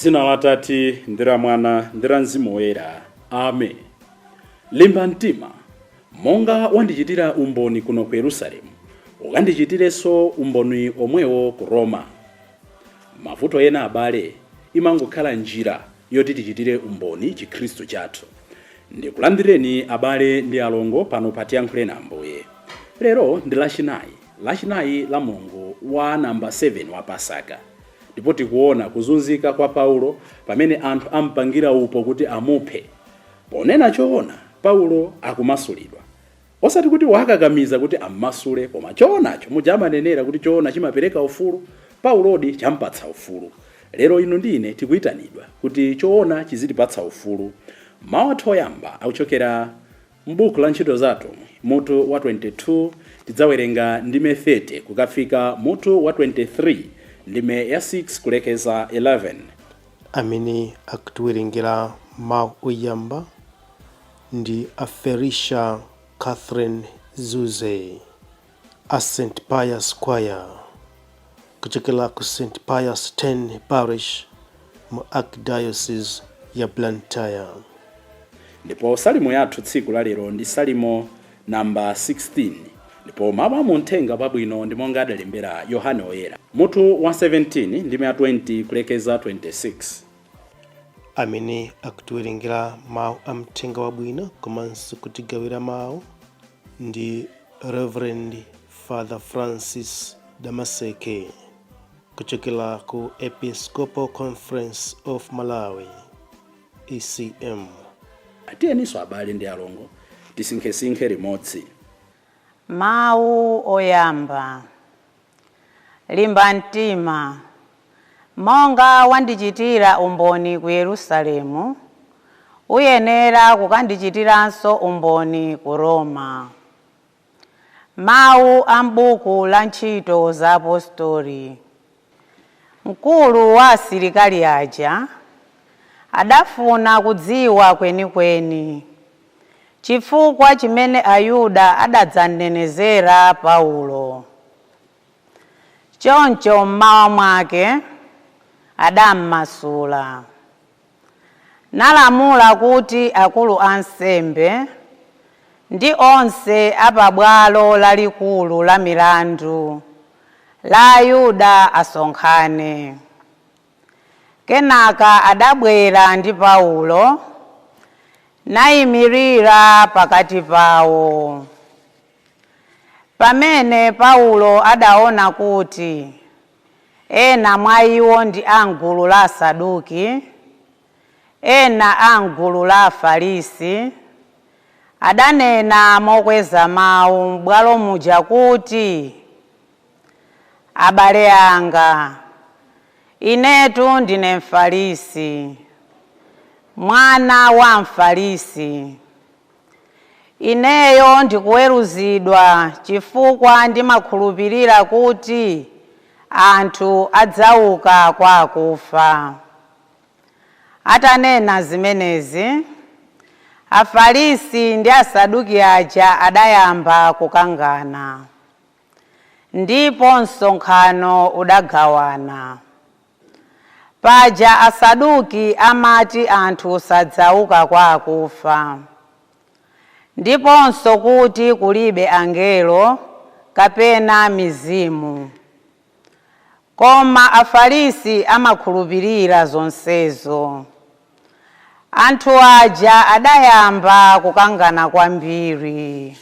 Dzina la Atate ndi la Mwana ndi la Mzimu Woyera. Amen. Limba mtima, monga wandichitira umboni kuno ku Yerusalemu, ukandichitirenso umboni omwewo ku Roma. Mavuto ena, abale, imangokhala njira yoti tichitire umboni Chikhristu chathu. Ndikulandireni, abale ndi alongo, pano pa Tiyankhule na Ambuye. Lero ndi Lachinayi, Lachinayi la mulungu wa namba 7 wa Pasaka, ndipo tikuona kuzunzika kwa Paulo pamene anthu ampangira upo kuti amuphe. Ponena choona, Paulo akumasulidwa, osati kuti wakakamiza kuti ammasule, koma choonacho, muja amanenera kuti choona chimapereka ufulu, Paulodi champatsa ufulu. Lero inu ndi ine tikuyitanidwa kuti choona chizitipatsa ufulu. Mawu athu oyamba akuchokera m'buku la Ntchito za Atumwi, mutu wa 22. Tidzawerenga ndime 30 kukafika mutu wa 23, ndime ya 6 kulekeza 11. Amene akutiwerengera mawu oyamba ndi a Felicia Catherine Zuze a St Pius Choir kuchokera ku St Pius 10 Parish mu Archdiocese ya Blantyre. Ndipo salimo yathu tsiku la lero ndi Salimo namba 16, ndipo mawu amuthenga wabwino ndi monga adalembera Yohane Oyera, mutu wa 17, ndime ya 20 kulekeza 26. Amene akutiwerengera mawu amthenga wabwino komanso kutigawira mawu ndi Reverend Father Francis Damaseke kuchokera ku Episcopal Conference of Malawi, ECM. Tiyeninso, abale ndi alongo, tisinkhesinkhe limodzi. Mawu oyamba. Limba mtima, monga wandichitira umboni ku Yerusalemu, uyenera kukandichitiranso umboni ku Roma. Mawu a m'buku la Ntchito za Apostoli. Mkulu wa asilikali aja adafuna kudziwa kwenikweni chifukwa chimene Ayuda adadzanenezera Paulo. Choncho mmawa mwake adammasula, nalamula kuti akulu ansembe ndi onse apabwalo lalikulu la milandu la Ayuda asonkhane. Kenaka adabwera ndi Paulo, nayimirira pakati pawo. Pamene Paulo adaona kuti ena mwa iwo ndi a mgulu la Asaduki, ena a mgulu la Afarisi, adanena mokweza mawu m'bwalo muja kuti, "Abale anga, inetu ndine Mfarisi, mwana wa Mfarisi. Ineyo ndikuweruzidwa chifukwa ndimakhulupirira kuti anthu adzauka kwa akufa." Atanena zimenezi, Afarisi ndi Asaduki aja adayamba kukangana, ndipo msonkhano udagawana. Paja Asaduki amati anthu sadzauka kwa akufa, ndiponso kuti kulibe angelo kapena mizimu, koma Afarisi amakhulupirira zonsezo. Anthu aja adayamba kukangana kwambiri.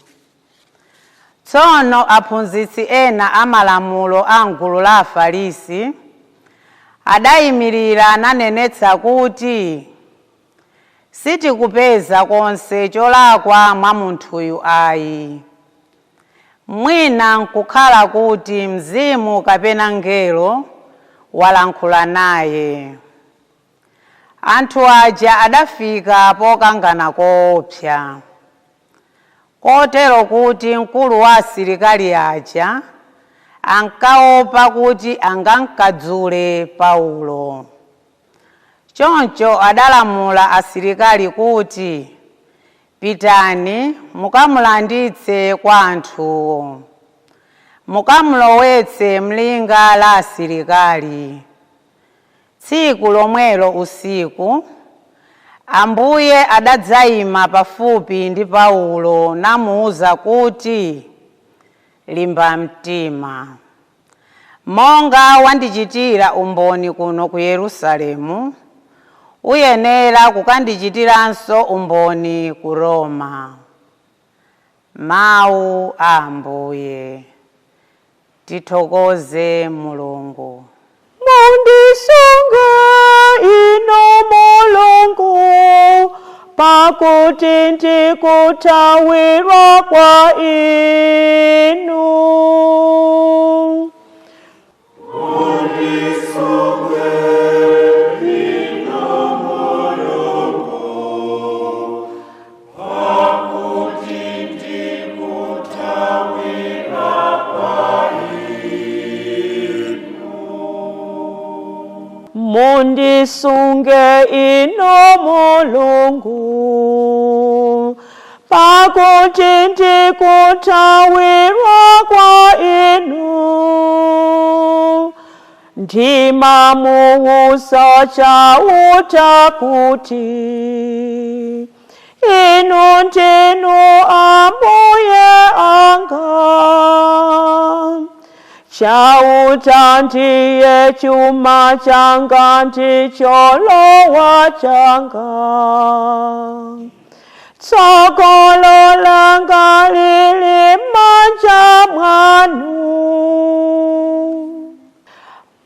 Tsono aphunzitsi ena amalamulo a mgulu la Afarisi adayimirira nanenetsa kuti, "Sitikupeza konse cholakwa mwa munthuyu ayi. Mwina nkukhala kuti mzimu kapena mngelo walankhula naye." Anthu aja adafika pokangana koopsa, kotero kuti mkulu wa asilikali aja ankaopa kuti angamkadzule Paulo. Choncho adalamula asilikali kuti, "Pitani mukamulanditse kwa anthuwo, mukamulowetse mlinga la asilikali." Tsiku lomwelo usiku, Ambuye adadzayima pafupi ndi Paulo namuwuza kuti, limba mtima, monga wandichitira umboni kuno ku Yerusalemu, uyenera kukandichitiranso umboni ku Roma. Mawu a Ambuye. Tithokoze Mulungu. Mundisunge inu Mulungu, pakuti ndikuthawira kwa inu. Mundisunge inu Mulungu, pakuti ndikuthawira kwa inu. Ndimamuwuza Chauta kuti, inu ndinu Ambuye anga. Chauta ndiye chuma changa ndi cholowa changa. Tsogolo langa lili m'manja mwanu.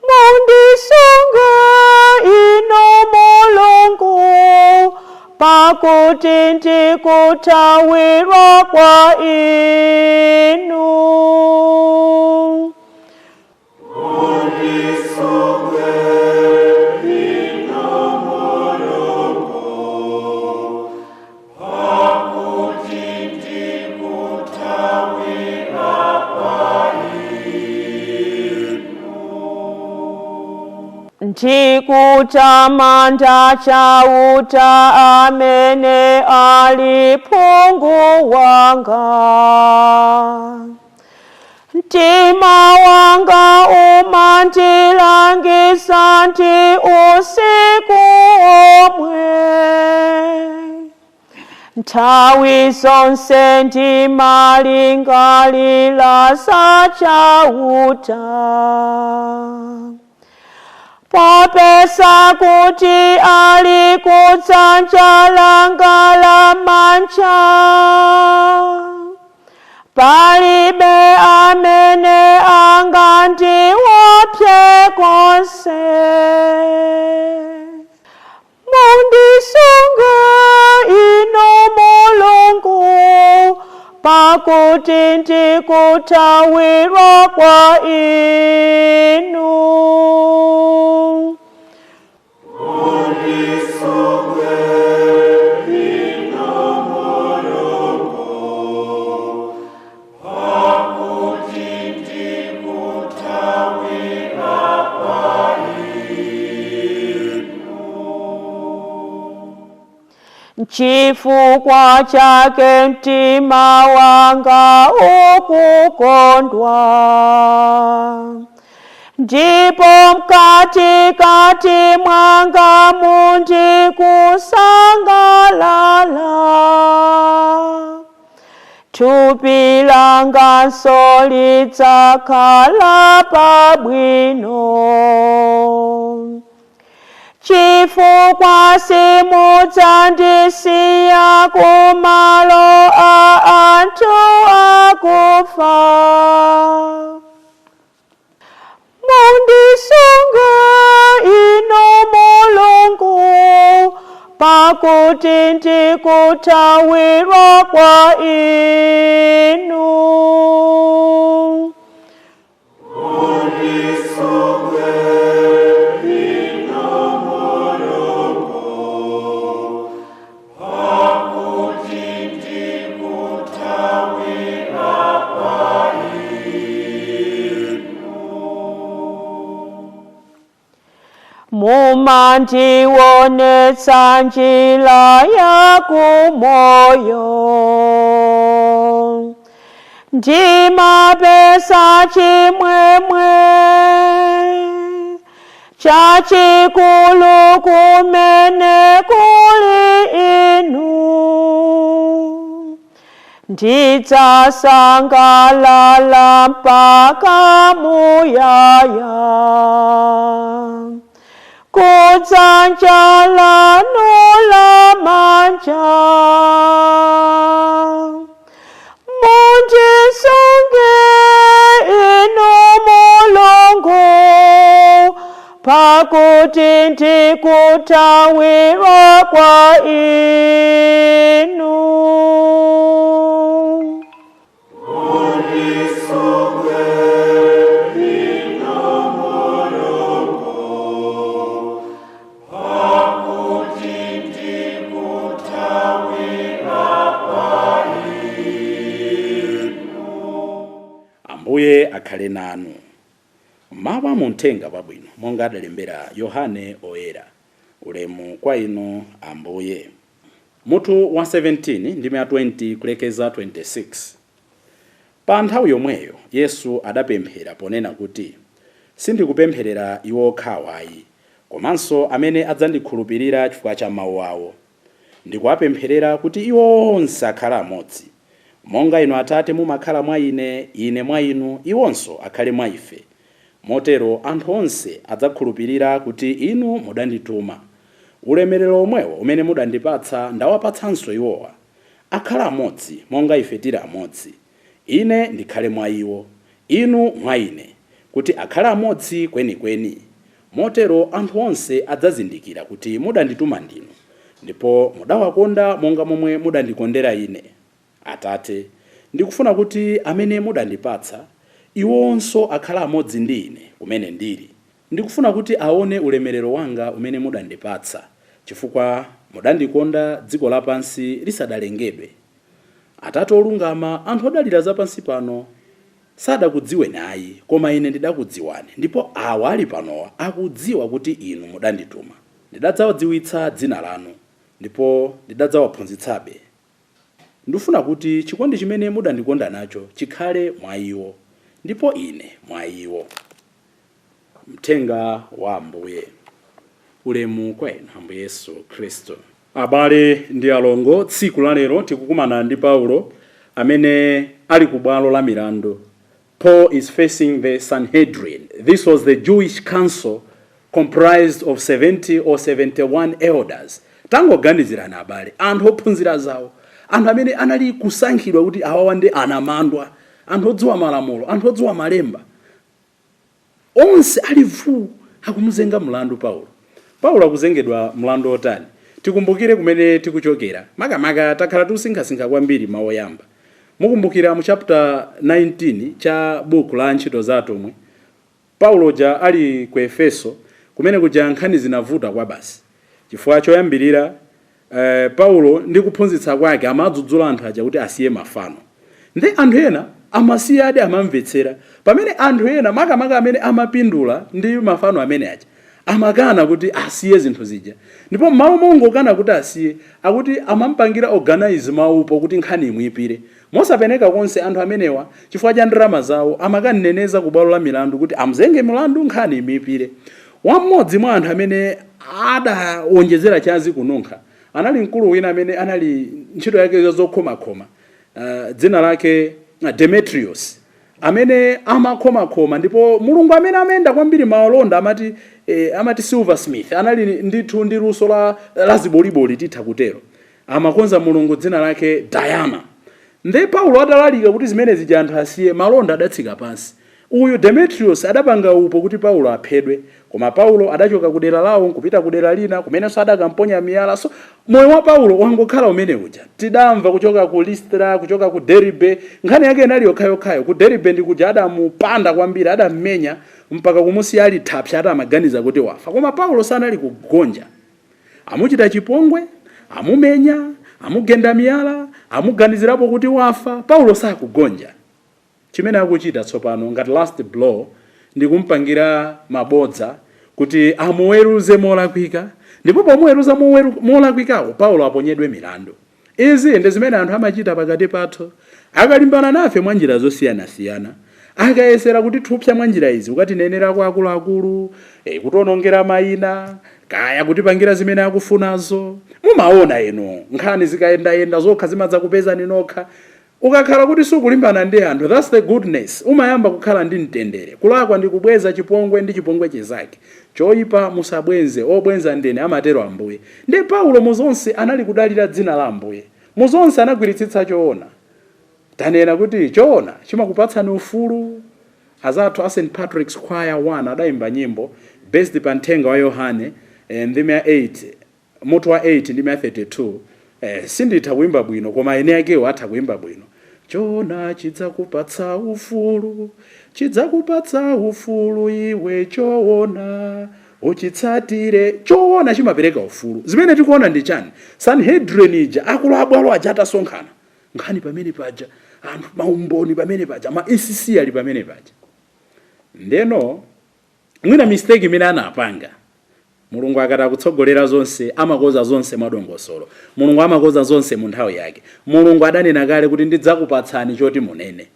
Mundisunge inu Mulungu, pakuti ndikuthawira kwa inu. Ndikutamanda Chauta amene ali phungu wanga. Mtima wanga umandilangisa ndi usiku omwe. Nthawi zonse ndimalingalira za Chauta. Popeza kuti ali kudzanja langa lamanja, palibe amene angandiopse konse. Mundisunge inu Mulungu, pakuti ndikuthawira kwa inu. Chifukwa chake mtima wanga ukukondwa, ndipo mkatikati mwanga mundikusangalala. Thupi langanso lidzakhala pabwino, chifukwa simudzandisiya kumalo a anthu akufa. Mundisunge inu Mulungu, pakuti ndikuthawira kwa inu. Mumandionetsa njira yakumoyo, ndimapeza chimwemwe. Chachikulu kumene kuli inu. Ndidzasangalala mpaka muyaya kudzanja lanu lamanja. Mundisunge inu Mulungu, pakuti ndikuthawira kwa inu. Ambuye akhale nanu. Mawu amuthenga wabwino monga adalembera Yohane Oyera. Ulemu kwa inu, Ambuye. Mutu wa 17, ndime ya 20 kulekeza 26. Pa nthawi yomweyo Yesu adapemphera ponena kuti, "Sindikupempherera iwo okhawa ayi, komanso amene adzandikhulupirira chifukwa cha mawu awo. Ndikuwapempherera kuti iwo onse akhale amodzi, monga inu Atate mumakhala mwa ine, ine mwa inu, iwonso akhale mwa ife. Motero anthu onse adzakhulupirira kuti inu mudandituma. Ulemerero omwewo umene mudandipatsa ndawapatsanso iwowa, akhala amodzi monga ife tili amodzi. Ine ndikhale mwa iwo, inu mwa ine, kuti akhale amodzi kwenikweni. Motero anthu onse adzazindikira kuti mudandituma ndinu, ndipo mudawakonda monga momwe mudandikondera ine. Atate, ndikufuna kuti amene mudandipatsa iwonso akhala amodzi ndi ine kumene ndili. Ndikufuna kuti aone ulemerero wanga umene mudandipatsa, chifukwa mudandikonda dziko lapansi lisadalengedwe. Atate olungama, anthu odalira zapansi pano sadakudziweni ayi, koma ine ndidakudziwani, ndipo awa ali panowa akudziwa kuti inu mudandituma. Ndidadzawadziwitsa dzina lanu, ndipo ndidadzawaphunzitsabe. Ndifuna kuti chikondi chimene mudandikonda nacho chikhale mwa iwo, ndipo ine mwa iwo." Mthenga wa Ambuye. Ulemu kwa inu, Ambuye Yesu Khristu. Abale ndi alongo, tsiku la lero tikukumana ndi Paulo amene ali ku bwalo la milandu. Paul is facing the Sanhedrin. This was the Jewish council comprised of 70 or 71 elders. Tangoganizirani, abale, anthu ophunzira zawo, anthu amene anali kusankhidwa kuti awawa ndi anamandwa, anthu odziwa malamulo, anthu odziwa malemba, onse ali vuu akumuzenga mlandu Paulo. Paulo akuzengedwa mlandu otani? Tikumbukire kumene tikuchokera. Makamaka takhala tikusinkhasinkha kwambiri mawu oyamba. Mukumbukira mu chapter 19 cha buku la Ntchito za Atumwi, Paulo ja ali ku Efeso, kumene kuja nkhani zinavuta kwa basi, chifukwa choyambirira, Paulo ndi kuphunzitsa kwake amadzudzula anthu aja kuti asiye mafano. Ndi anthu ena amasiyadi, amamvetsera, pamene anthu ena, makamaka amene amapindula ndi mafano amene aja, amakana kuti asiye zinthu zija. Ndipo m'malo mongokana kuti asiye, akuti amampangira organize maupo kuti nkhani imuyipire. Mosapeneka konse, anthu amenewa, chifukwa cha ndalama zawo, amakaneneza ku bwalo la milandu kuti amzenge mlandu, nkhani imuyipire. Wam'modzi mwa anthu amene adawonjezera chazi kununkha anali mkulu wina amene anali ntchito yake zokhomakhoma, dzina lake Demetrius, amene amakhomakhoma, ndipo mulungu amene amayenda kwambiri malonda amati silversmith. Anali ndithu ndi luso la ziboliboli, titha kutero. Amakonza mulungu dzina lake Diana. Nde Paulo atalalika kuti zimene zija anthu asiye, malonda adatsika pansi. Uyu Demetrius adapanga upo kuti Paulo aphedwe, koma Paulo adachoka ku dera lawo nkupita ku dera lina kumenenso adakamponya miyala. So moyo wa Paulo wangokhala umene uja. Tidamva kuchoka ku Listra, kuchoka ku Derbe, nkhani yake inali yokhayokhayo. Ku Derbe ndi kuja adamupanda kwambiri, adammenya mpaka kumusiya ali thapsa, ati amaganiza kuti wafa. Koma Paulo sanali kugonja. Amuchita chipongwe, amumenya, amugenda miyala, amuganizirapo kuti wafa, Paulo sakugonja. Chimene akuchita tsopano ngati last blow ndi kumpangira mabodza kuti amuweruze molakwika, ndipo pomuweruza molakwikawo Paulo aponyedwe milandu. Izi ndi zimene anthu amachita pakati pathu akalimbana nafe mwa njira zosiyanasiyana. Akayesera kutithupsa mwa njira izi, kukatinenera kwa akuluakulu, kutionongera mayina, kaya kutipangira zimene akufunazo. Mumaona inu, nkhani zikayendayenda zokha zimadza kupezani nokha. Ukakhala kuti sukulimbana ndi anthu, that's the goodness, umayamba kukhala ndi mtendere. Kulakwa ndi kubweza chipongwe ndi chipongwe chizake. Choyipa musabwenze, obwenza ndene, amatero Ambuye. Ndi Paulo muzonse anali kudalira dzina la Ambuye, muzonse anagwiritsitsa choona. Tanena kuti choona chimakupatsani ufulu. Azathu a St Patrick's Choir 1 adayimba nyimbo based pa mthenga wa Yohane, ndime ya 8, mutu wa 8, ndime ya 32. Sinditha kuimba bwino, koma ene akewo atha kuimba bwino. Choona chidzakupatsa ufulu, chidzakupatsa ufulu iwe, choona uchitsatire. Choona chimapereka ufulu. Zimene tikuona ndi chani? Sanhedrin ija, akulu abwalo aja atasonkhana, nkhani pamene paja, anthu maumboni pamene paja, ma ECC ali pamene paja. Ndeno mwina mistake imene anapanga, Mulungu akati akutsogolera zonse, amakoza zonse mwadongosolo. Mulungu amakoza zonse mu nthawi yake. Mulungu adanena kale kuti ndidzakupatsani choti munene.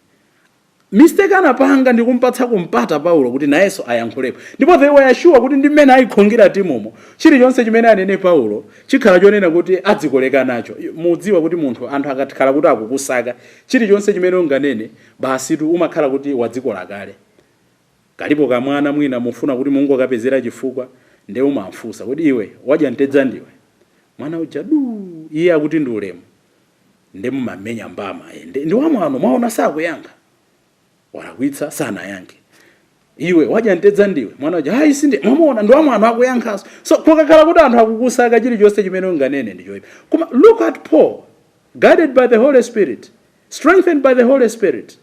Mistake anapanga ndikumpatsa kumpata Paulo kuti nayenso ayankhulepo, ndipo they were sure kuti ndi mmene ayikhongira timumo, chilichonse chimene anene Paulo chikhala chonena kuti adzikoleka nacho. Mudziwa kuti munthu, anthu akakhala kuti akukusaka, chilichonse chimene unganene basitu umakhala kuti wadzikola kale. Kalipo kamwana mwina mufuna kuti mungokapezera chifukwa, nde umamfunsa kuti, "Iwe wadya mtedza ndiwe?" Mwana uja du, iye akuti ndi ulemu, nde mumamenya mbama. Ndi wamwano, mwaona sakuyankha, walakwitsa, sanayankhe. "Iwe wadya mtedza ndiwe?" Mwana uja, "Hayi, sindi." Mwamuona, ndi wamwano, akuyankhaso. So kukakhala kuti anthu akukusaka, chilichonse chimene unganene ndi choyipa. Koma look at Paul, guided by the Holy Spirit, strengthened by the Holy Spirit,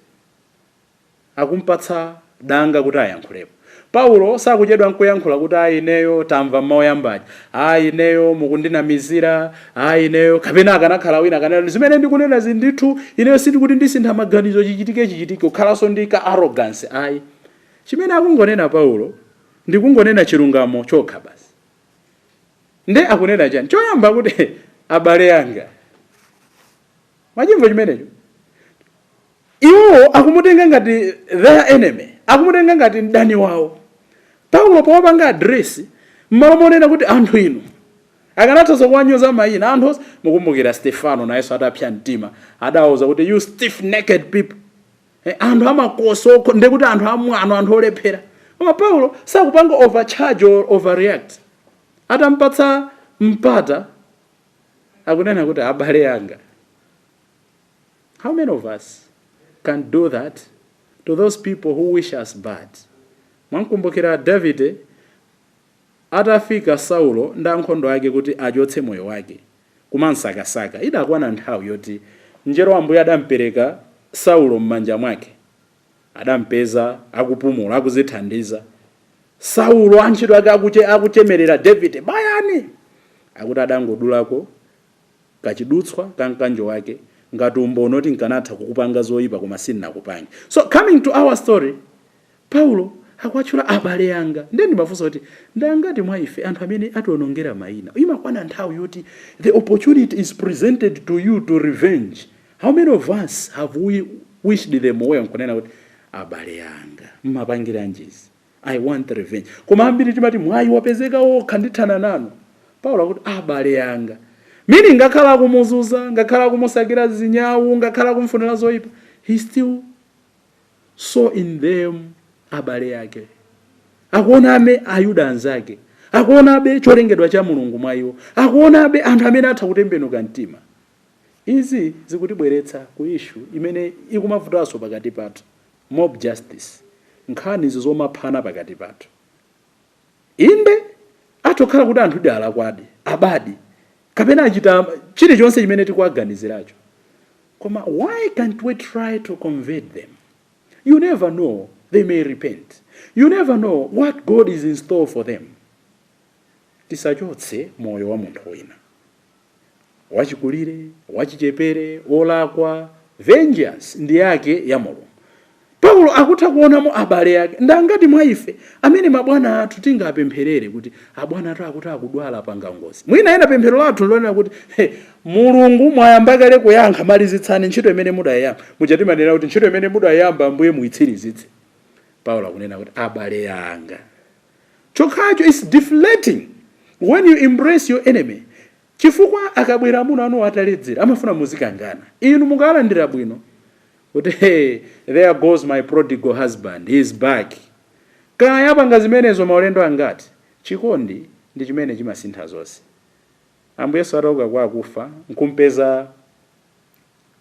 akumpatsa danga kuti ayankhulepo. Paulo sakuchedwa nkuyankhula kuti, "Ayi, ineyo tamva mawu yambaji, ayi, ineyo mukundinamizira, ayi, ineyo." Kapena akanakhala wina akanena, "Zimene ndikunena zindithu, ineyo sindikuti ndisintha maganizo, chichitike chichitike," kukhalanso ndi ka arrogance. Ayi, chimene akungonena Paulo ndikungonena chilungamo chokha basi. Nde akunena chani? Choyamba kuti, "Abale anga." Mwachimva chimenecho? Iwo akumutenga ngati their enemy, akumutenga ngati mdani wawo. Paulo powapanga address, mmalo monena kuti anthu inu, akanathanso kuwanyoza mayina anthu onse. Mukumbukira Stefano nayenso atapsa mtima adawuza kuti, "You stiff necked people." Anthu amakosi okho, ndekuti anthu amwano, anthu olephera. Koma Paulo sakupanga overcharge or overreact. Atampatsa mpata, akunena kuti, "Abale anga." How many of us can do that to those people who wish us bad? Mwankumbukira Davide atafika Saulo ndi ankhondo ake kuti achotse moyo wake, kumansakasaka, idakwana nthawi yoti mngelo wa Ambuye adampereka Saulo m'manja mwake. Adampeza akupumula, akuzithandiza Saulo, antchito ake akuchemerera Davide, "Bayani!" Akuti adangodulako kachidutswa ka mkanjo wake ngati umboni oti nkanatha kukupanga zoyipa koma sindinakupange. So coming to our story, Paulo akuatchula abale anga. Ndiye ndimafunsa kuti ndangati mwa ife anthu amene atiwonongera mayina, imakwana nthawi yoti the opportunity is presented to you to revenge, how many of us have we wished them well nkunena kuti, "Abale anga, mmapangira njizi, I want revenge"? Koma ambiri timati mwayi wapezeka wokha, ndithana nanu. Paulo akuti, "Abale anga," meaning ngakhala akumuzuza, ngakhala akumusakira zinyawu, ngakhala akumfunira zoyipa, he still saw in them abale ake. Akuonabe Ayuda anzake, akuonabe cholengedwa cha Mulungu mwa iwo, akuonabe anthu amene atha kutembenuka mtima. Izi zikutibweretsa ku issue imene ikumavutanso pakati pathu, mob justice, nkhani izi zomaphana pakati pathu. Inde, atokhala kuti anthu di alakwadi, abadi, kapena achita chilichonse chimene tikuwaganiziracho, koma why can't we try to convert them? You never know, they may repent. You never know what God is in store for them. Tisachotse moyo wa munthu wina, wachikulire, wachichepere, olakwa. Vengeance ndi yake ya Mulungu. Paulo akuti, "Abale anga." Paulo akutha kuonamo abale ake. Ndangati mwa ife amene mabwana athu tingapempherere kuti abwana athu akuti akudwala panga ngozi. Mwina ena pemphero lathu lonena kuti, "Hey, Mulungu, mwayamba kale kuyankha, malizitsani ntchito imene mudayamba." Muja timanena kuti ntchito imene mudayamba, Ambuye, muyitsirizitse. Paulo akunena kuti abale anga. Chokhacho is deflating when you embrace your enemy, chifukwa akabwera amuna anu ataledzera, amafuna muzikangana. Inu mukalandira bwino kuti, "Hey, there goes my prodigal husband, he is back." Kaya apanga zimenezo maulendo angati, chikondi ndi chimene chimasintha zonse. Ambuye Yesu atauka kwa akufa nkumpeza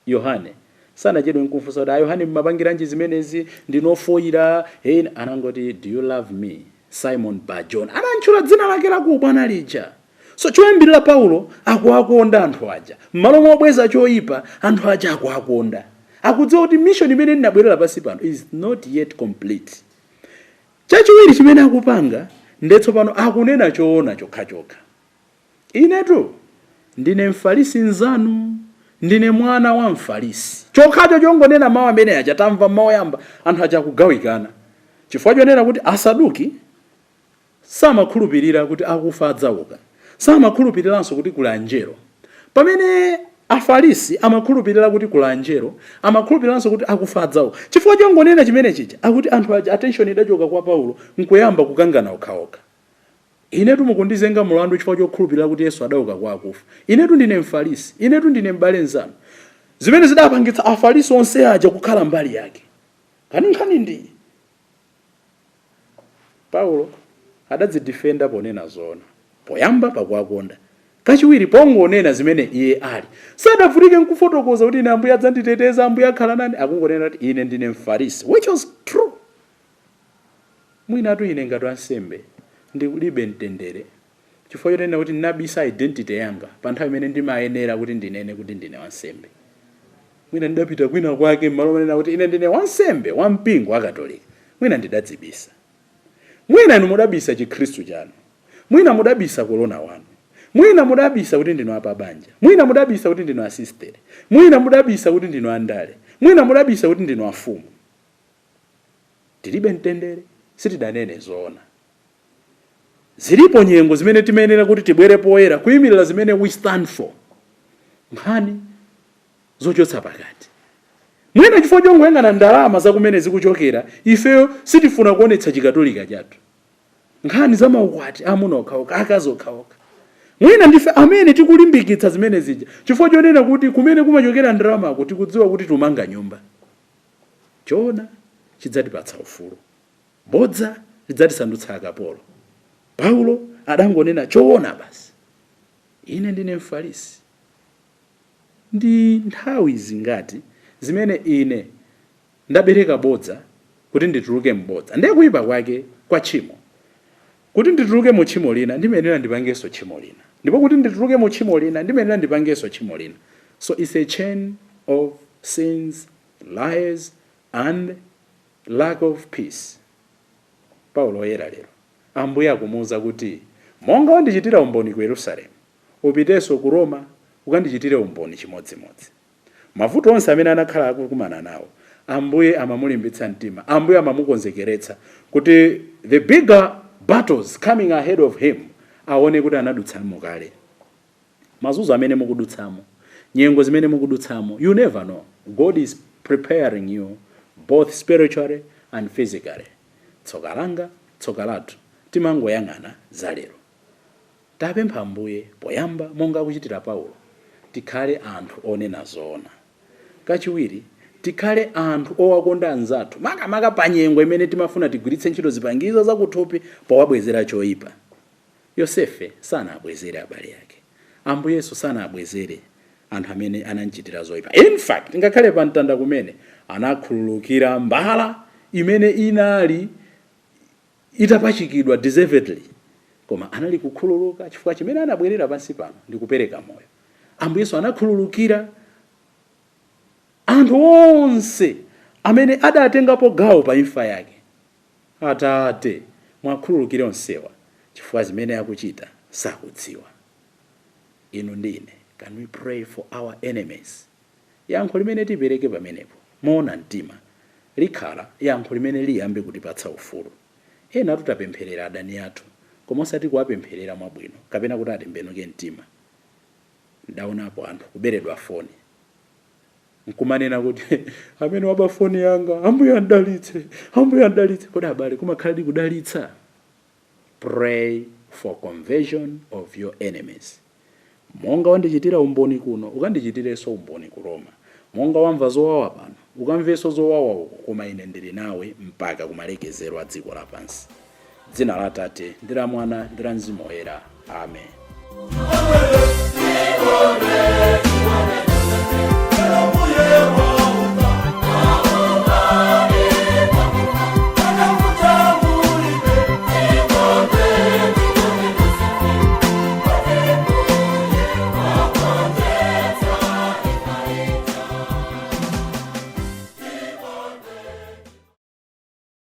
Yohane, sanachedwe nkumfunsa kuti, "Yohane, mmapangiranji zimenezi? Ndinofoyira." Hey, anangoti, "Do you love me, Simon Barjona?" Anantchula dzina lake lakubwana lija. So choyambirira, Paulo akuakonda anthu aja. M'malo mobweza choyipa, anthu aja akuakonda. Akudziwa kuti mission imene ndinabwerera pansi pano is not yet complete. Chachiwiri chimene akupanga, ndetsopano akunena choona chokhachokha: "Inetu ndine Mfarisi nzanu, ndine mwana wa Mfarisi." Chokhacho chongonena mawu amene aja, tamva mawu yamba, anthu aja akugawikana, chifukwa chonena kuti Asaduki samakhulupirira kuti akufa adzauka, samakhulupiriranso kuti kuli anjelo, pamene Afarisi amakhulupirira kuti kuli anjelo, amakhulupiriranso kuti akufa adzauka. Chifukwa chongonena chimene chija, akuti anthu aja attention idachoka kwa Paulo nkuyamba kukangana okhaokha: "Inetu mukundizenga mulandu chifukwa chokhulupirira kuti Yesu adauka kwa akufa. Inetu ndine Mfarisi, inetu ndine m'bale nzanu." Zimene zidapangitsa Afarisi onse aja kukhala mbali yake. Kani nkhani ndi Paulo adadzidifenda ponena zoona: poyamba pakuwakonda, kachiwiri pongonena zimene iye ali. Sadavutike nkufotokoza kuti ine Ambuye adzanditeteza, Ambuye akhala nani. Akungonena kuti ine ndine Mfarisi, which was true. Mwinatu ine ngati wansembe ndikulibe mtendere chifukwa chonena kuti ndinabisa identity yanga pa nthawi imene ndimayenera kuti ndinene kuti ndine wansembe. Mwina ndidapita kwina kwake, m'malo monena kuti ine ndine wansembe wa mpingo wa Katolika, mwina ndidadzibisa. Mwina inu mudabisa Chikhristu chanu, mwina mudabisa korona wanu, mwina mudabisa kuti ndinu apabanja, mwina mudabisa kuti ndinu asistere, mwina mudabisa kuti ndinu andale, mwina mudabisa kuti ndinu afumu. Tilibe mtendere, sitidanene zoona. Zilipo nyengo zimene timayenera kuti tibwere poyera kuyimirira zimene we stand for. Nkhani zochotsa pakati, mwina chifukwa chongoyang'ana ndalama zakumene zikuchokera, ifeyo sitifuna kuonetsa Chikatolika chathu. Nkhani za maukwati amuna okhaokha, akazi okhaokha, mwina ndife amene tikulimbikitsa zimene zija chifukwa chonena kuti kumene kumachokera ndalamako tikudziwa kuti tumanga nyumba. Choona chidzatipatsa ufulu, bodza lidzatisandutsa akapolo. Paulo adangonena choona basi: "Ine ndine Mfarisi." Ndi nthawi zingati zimene ine ndabereka bodza kuti ndituluke mbodza? Ndiye kuyipa kwake kwa tchimo, kuti ndituluke mu tchimo lina ndimayenera ndipangenso tchimo lina, ndipo kuti ndituluke mu tchimo lina ndimayenera ndipangenso tchimo lina. So it's a chain of sins, lies and lack of peace. Paulo oyera lero, Ambuye akumuwuza kuti monga wandichitira umboni ku Yerusalemu, upitenso ku Roma ukandichitire umboni chimodzimodzi. Mavuto onse amene anakhala akukumana nawo, Ambuye amamulimbitsa mtima, Ambuye amamukonzekeretsa kuti the bigger battles coming ahead of him aone kuti anadutsamo kale. Mazunzo amene mukudutsamo, nyengo zimene mukudutsamo, you never know, God is preparing you both spiritually and physically. Tsoka langa, tsoka lathu, timangoyang'ana za lero. Tapempha Ambuye poyamba, monga akuchitira Paulo, tikhale anthu onena zoona. Kachiwiri, tikhale anthu owakonda anzathu, makamaka pa nyengo imene timafuna tigwiritse ntchito zipangizo zakuthupi powabwezera choyipa. Yosefe sanabwezere abale ake, Ambuye Yesu sanabwezere anthu amene anamchitira zoyipa. In fact, ngakhale pa mtanda kumene anakhululukira mbala imene inali itapachikidwa deservedly, koma anali kukhululuka chifukwa chimene anabwerera pansi pano ndi kupereka moyo. Ambuye Yesu anakhululukira anthu onse amene adatengapo gawo pa imfa yake. "Atate, mwakhululukire onsewa chifukwa zimene akuchita sakudziwa." Inu ndi ine, can we pray for our enemies? Yankho limene tipereke pamenepo moona mtima. Likhala yankho limene liyambe kutipatsa ufulu. Ena tutapempherera adani athu, koma osati kuwapempherera mwabwino kapena kuti atembenuke mtima. Ndaonapo anthu kuberedwa foni, nkumanena kuti, "Amene waba foni yanga, Ambuye andalitse, Ambuye andalitse." Kodi abale, kumakhala kudalitsa? Pray for conversion of your enemies. Monga wandichitira umboni kuno, ukandichitirenso umboni ku Roma. Monga wamva zowawa pano, ukamvenso zowawa uko, koma ine ndili nawe mpaka kumalekezero a dziko lapansi. Dzina la Tate, ndi la Mwana, ndi la Mzimu Woyera. Amen. Ambuye.